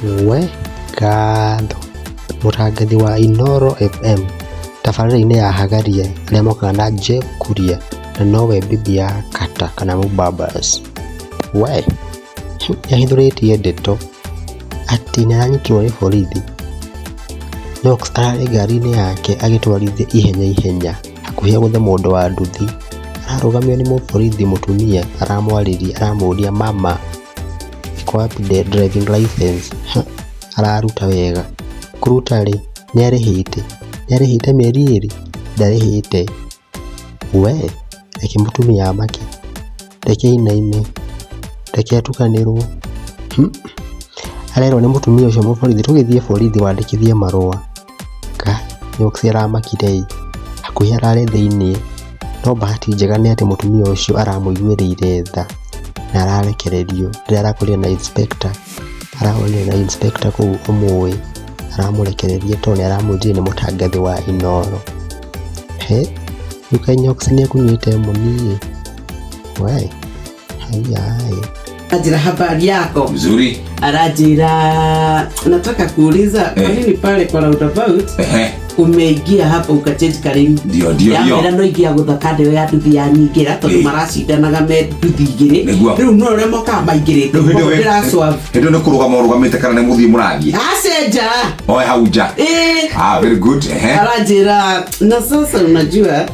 We ngatho. Mũtangathi wa Inooro FM tabarĩra-inĩ ya Hagaria arĩa mokaga na Jeff Kuria na nowe bibi ya Kata kana Mũbabas. We nĩahithũrĩtie ndeto atĩ nĩaranyitirwo nĩ borithi. Knox ararĩ ngari-inĩ yake agĩtwarithia ihenya ihenya hakuhĩ agũthe mũndũ wa nduthi. Ararũgamio nĩ mũborithi mũtumia aramwarĩria aramũria mama iko wapi driving license? Araruta wega. Kũruta rĩ, nĩarĩhĩte? Nĩarĩhĩte mĩeri ĩrĩ? Ndarĩhĩte. We reke mũtumia amake, reke ainaine, reke atukanĩrwo. Arerwo nĩ mũtumia ũcio mũborithi tũgĩthiĩ borithi wandĩkithie marũa. Ngai Knox aramakire ĩ, hakuhĩ arare thĩiniĩ. No bahati njega nĩ atĩ mũtumia ũcio aramũiguĩrĩire tha na ararekererio rĩrĩa arakorire na inspector, arahũranire na inspector kũu ũmũĩ, aramũrekereria tondũ nĩ aramwĩrire nĩ mũtangathi wa Inooro. He, rĩu kaĩ Knox nĩ ekunyuĩte emoni ĩ, we haiya ĩ. Anjĩra habari yako. Mzuri. Aranjĩra nataka kuuliza kwa nini pale kwa roundabout umeingia hapo ukachange karĩu. Ndio, ndio, ndio. Yamwĩra no ingia gũtha kanda ĩyo ya nduthi yanyingĩra tondũ maracindanaga me nduthi igĩrĩ. Nĩguo. Rĩu no ũrĩa mokaga maingĩrĩte. Rĩu hĩndĩ Koguo ĩyo- ndĩraswerve. Hĩndĩ ĩyo nĩ kũrũgama ũrũgamĩte kana nĩ mũthiĩ mũrathiĩ? Acenja. Oe hau nja. Eh. Ah, very good. Aranjĩra na sasa unajua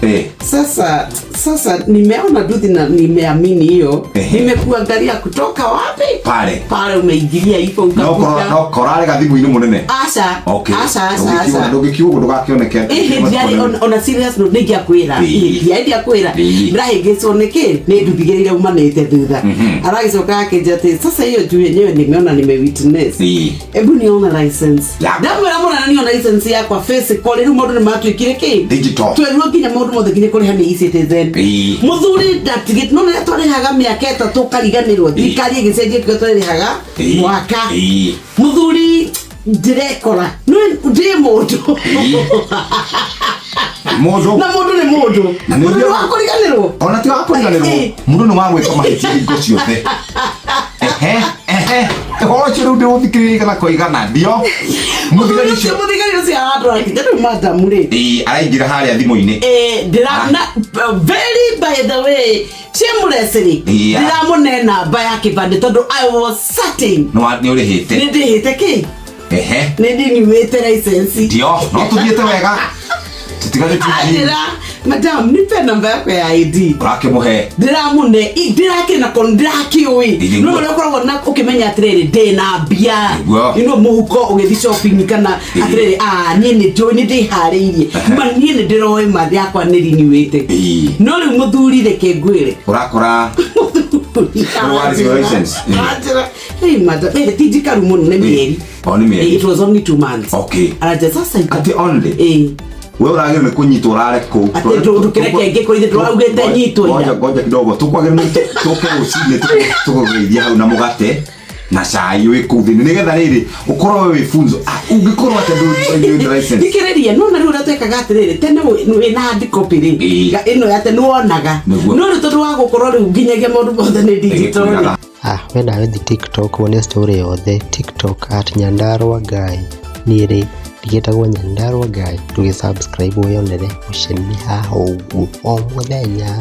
sasa nimeona nduthi na nimeamini hiyo. Nimekuangalia kutoka wapi? Pale. Pale umeingilia hivyo No ukakuja. no korarĩ gathimũ-inĩ mũnene. Aca. Okay. Aca, aca, Ndũngĩkiuga- aca. Ndũngĩkiuga ũguo ndũgakĩoneke. Ĩhĩ ndiarĩ on a serious note nĩingĩakwĩra. Ĩhĩ ndiarĩ ndiakwĩra. Ndĩrahĩngĩcwo nĩkĩ? Nĩ nduthi igĩrĩ iria umanĩte thutha. Aragĩcoka akĩnjĩra atĩ sasa hiyo juu yenyewe nimeona nimewitness. Hebu nione license. Ndamwĩra mũnene niona license yakwa physical rĩu maũndũ nĩ matuĩkire kĩ? Digital. Twerirwo nginya maũndũ mothe nginya kũrĩha nĩ e-citizen. Mũthuri ndatigĩte no rĩrĩa twarĩhaga mĩaka 3 ũkariganĩrwo thirikari ĩgĩcenjia kĩo twarĩhaga mwaka. Mũthuri ndĩrekora nĩ ndĩ mũndũ. Mũndũ. Na mũndũ nĩ mũndũ. Na nĩ Mũndũ nĩ ũrĩa- wa kũriganĩrwo. Ona ti wa kũriganĩrwo. Mũndũ nĩ wa gwĩka mahĩtia hingo ciothe. Ehe, ehe. Ũhoro ũcio rĩu ndĩũthikĩrĩria igana kwa igana ndio. Mũthigari ũcio Mũthigari ũcio aratwara nginya rĩu madamu rĩ. Ĩĩ, araingĩra harĩa thimũ-inĩ. Ndĩra na very by the way shamelessly ndĩramũne namba ya kĩbandĩ tondũ I was certain Nĩ wa- nĩ ũrĩhĩte. nĩ ndĩhĩte kĩ nĩ ndiniwĩte license. Ndio, no tũthiĩte wega. Tũtigarĩtie hanini. Anjĩra madam nipe namba yako ya ID. Ũrakĩmũhe. Ndĩramũne ndĩrakĩna kon ndĩrakĩũĩ Nĩguo. no ũrĩa ũkoragwo na ũkĩmenya atĩrĩrĩ ndĩna mbia Nĩguo. you know mũhuko ũgĩthiĩ shopping kana atĩrĩrĩ ah niĩ nĩ njũĩ nĩ ndĩharĩirie ma niĩ nĩ ndĩroĩ ma yakwa nĩ riniwĩte no rĩu mũthuri reke ngwĩre. Ũrakora Nĩ license. Anjĩra hey madam ti njikaru mũno nĩ mĩeri. O nĩ mĩeri. It was only 2 months. Okay. Aranjĩra sasa Atĩ only. We ũragĩrĩirwo nĩ kũnyitwo ũrare kũu. Atĩ ndũkĩreke ngĩkũrithie ndũraugĩte nyitwo ira. Ngoja ngoja kidogo tũkwagĩrĩirwo nĩ tũke rũcinĩ tũkũgeithia hau na mũgate na cai wĩ kũu thĩinĩ nĩgetha rĩrĩ ũkorwo we wĩ funzo. Ah, ũngĩkorwo atĩ ndũ license. Thikĩrĩria no na rĩu ũrĩa twekaga atĩrĩrĩ tene wĩna hard copy rĩ ĩno ya tene wonaga Nĩguo. no rĩu tondũ wa gũkorwo rĩu nginyagia maũndũ mothe nĩ digital rĩ. Ah, we nawe thi TikTok wone story yothe TikTok at Nyandarua Guy. Niĩ rĩ ndigĩtagwo Nyandarua Guy ndũgĩ subscribe wĩyonere ũceni haha ũguo o mũthenya.